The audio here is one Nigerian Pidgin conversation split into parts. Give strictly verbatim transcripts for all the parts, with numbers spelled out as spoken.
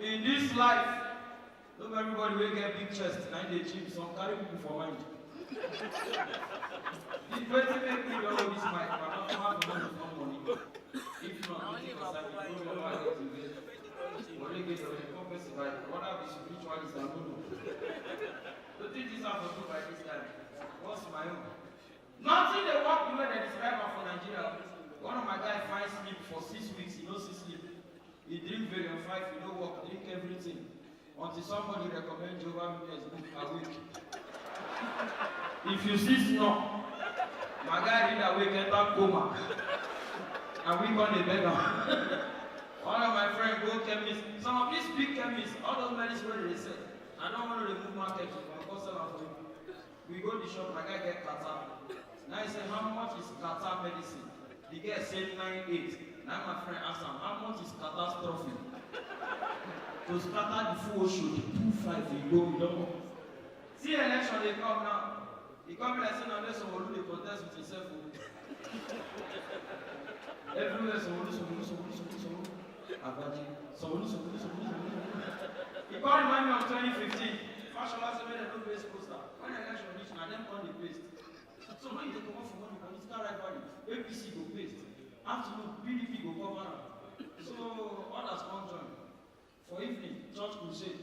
In this life, no be everybody wey get big chest na im dey gym, some carry people for mind. The wetin make me don hold this mic, but not come out for no money. If not, wetin concern me? No be over get to get. Money get your come person by. What have the spiritualist and no know? Wetin this have to do by this time? What's my own? Nothing dey work the way dem describe am for Nigeria. One of my guy find sleep for six weeks, he no see sleep. He drink Valium five, he no work, drink everything. Until somebody recommend Jehovah Witness book Awake. If you see snore, my guy read Awake, enter coma. And we come dey beg am. One of my friend go chemist, some of these big chemists, all those medicine wey dem dey sell, I no wan remove market, I go sell am for you. We go the shop, my guy get catarrh. Now he say, "How much is catarrh medicine?" The girl say, "Nine eight." Now my friend ask am, "How much is catastrophe?" To scatter the full ocean, the two five, he go, he don go. See election dey come now. E come be like say na only Sanwo-Olu dey contest with himself o. Everywhere Sanwo-Olu, Sanwo-Olu, Sanwo-Olu, Sanwo-Olu, Sanwo-Olu. Agbaje, Sanwo-Olu, Sanwo-Olu, Sanwo-Olu, Sanwo-Olu. E come remind me of twenty fifteen. Fashola say make dem no paste poster. When election reach, na dem come dey paste. So when you dey comot for morning, political rivalry, A P C go paste. Afternoon, P D P go cover am. So others come join. For evening, church crusade.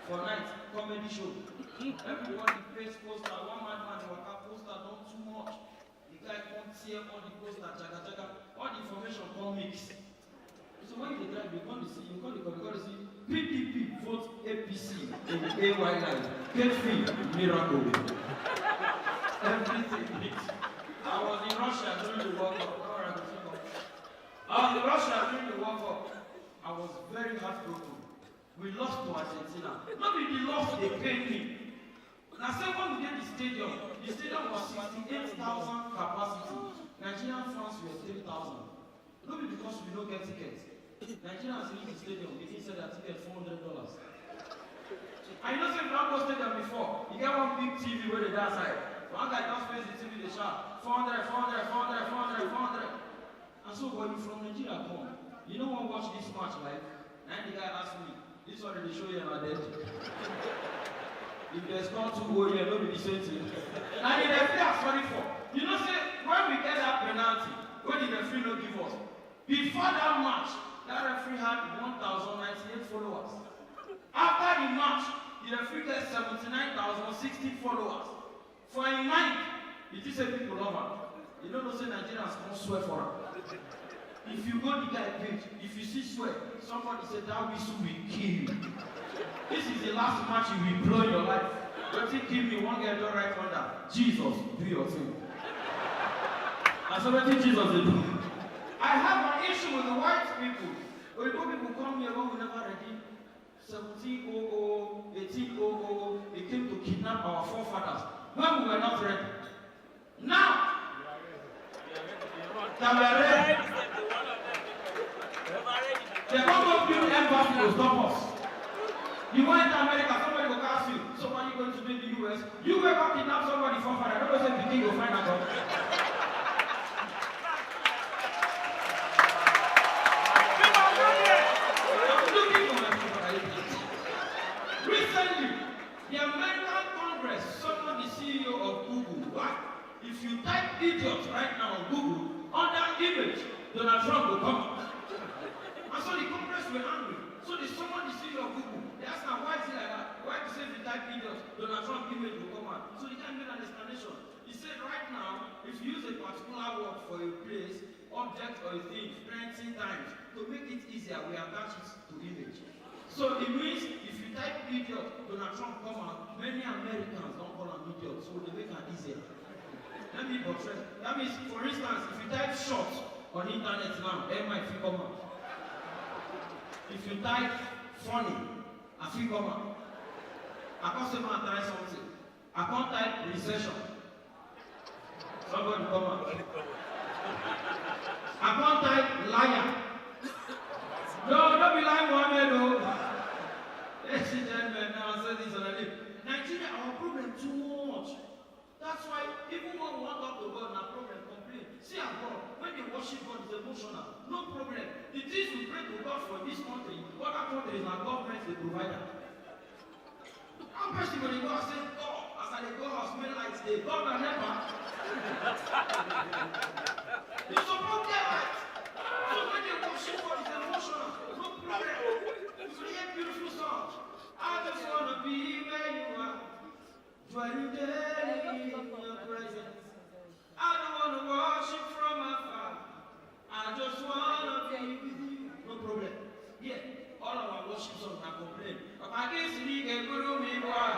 For night, comedy show. Everybody paste poster. One madman dey waka, poster don too much. The guy come tear all the poster, jaga jaga. All the information come mix. So when you dey drive, you come dey see, you come dey come, you come dey see P D P vote A P C in A Y line. Catfield, miracle. Everything mix. I was in Russia during the World Cup. Don't worry, I go fit come. I was in Russia during the World Cup. I was very heartbroken. We lost to Argentina. No be the loss dey pain me. Na say when we dey the stadium, the stadium was sixty-eight thousand capacity. Nigerian fans were three thousand. No be because we no get ticket. Nigerians reach the stadium, begin sell their ticket four hundred dollars. I know say if you don go stadium before, you get one big T V wey dey that side. One guy just face the T V dey shout, "Four hundred, four hundred, four hundred, four hundred, four hundred." And so when you from Nigeria come, you no wan watch this match live? Na im the guy ask me, "This one dey show you na dead?" If dem score two goal here, no be the same thing. Na the referee I sorry for. You know say when we get that penalty, wey the referee no give us, before that match, that referee had one thousand ninety-eight followers. After the match, the referee get seventy-nine thousand sixty followers. For im mind, e think say people love am. You no know say Nigerians come swear for am. If you go the guy page, if you see swear, somebody say, "That whistle will kill you. This is the last match you will blow in your life." Wetin kill me, one girl don write under, "Jesus, do your thing." Na so wetin Jesus dey do. I have an issue with the white people. Oyibo people come here when we never ready. Seventeen oh oh, eighteen oh oh, they came to kidnap our forefathers when we were not ready. Now that we are ready, they come go build embassy to stop us. You wan enter America, somebody go ask you, "So what are you going to do in the U S?" You wey go kidnap somebody forefather, no know say pikin go find am out. Recently, the American Congress summoned the C E O of Google. Why? If you type "idiot" right now on Google, under "image," Donald Trump will come up. And so the Congress were angry. So they summoned the C E O of Google. They asked him, "Why is it like that? Why do you say if you type "idiot," Donald Trump image will come out?" So the guy made an explanation. He said, "Right now, if you use a particular word for a place, object, or a thing plenty times, to make it easier, we attach it to image." So it means if you type "idiot," Donald Trump come out, many Americans don call am idiot, so they make am easier. Let me buttress. That means, for instance, if you type "short" on internet now, M I fit come out. If you type "funny," I fit come out. I come say, "Man, try something." I come type "recession." Somebody come out. I come type "liar." No, no be lie, Mohammed o. Ladies and gentlemen, now say this on the Nigeria, our problem too much. That's why even when we wan talk to God, na problem, complain. See abroad, when they worship God, it's emotional. No problem. The things we pray to God for this country, other countries is na government dey provide am. How person go dey go house say, "God, as I dey go house, make light dey." God na nepa. You suppose get light. So when they worship God, it's emotional. No problem. You hear beautiful song. I just wanna be where you are. Dwelling daily in your presence. I don't wanna worship from afar. I just wanna be with you. No problem. Yeah, all our worship songs are complain. Papa, this week, eh, guru me, boy.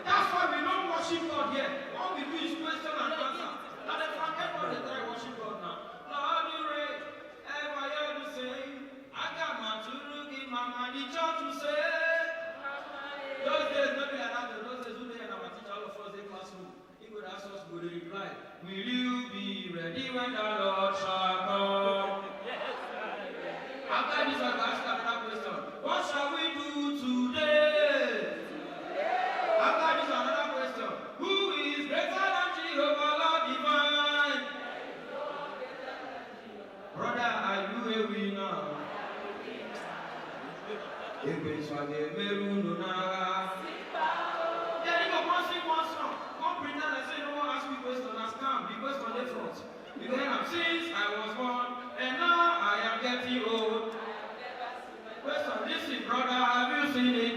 That's why we don't worship God here. All we do is question and answer. Now the fact everyone dey try worship God now. Lord, you reign. Ever hear the saying? I got my Turuki mama, the church will say. Those days, no be like that. Those days, who dey in our teacher, all of us dey classroom. He go ask us, go dey reply, "Will you be ready when the Lord shall come?" After this, I go ask another question. "What shall we do today?" After this, another question. "Who is greater than Jehovah, Lord divine?" Brother, are you a winner? Ekwensu aga-emeri unu n'agha. Then you go come sing one song, come pretend like say you no wan ask me question, na scam, the question dey front. You go hear am, "Since I was born, and now I am getting old." Question, listen, brother, have you seen it?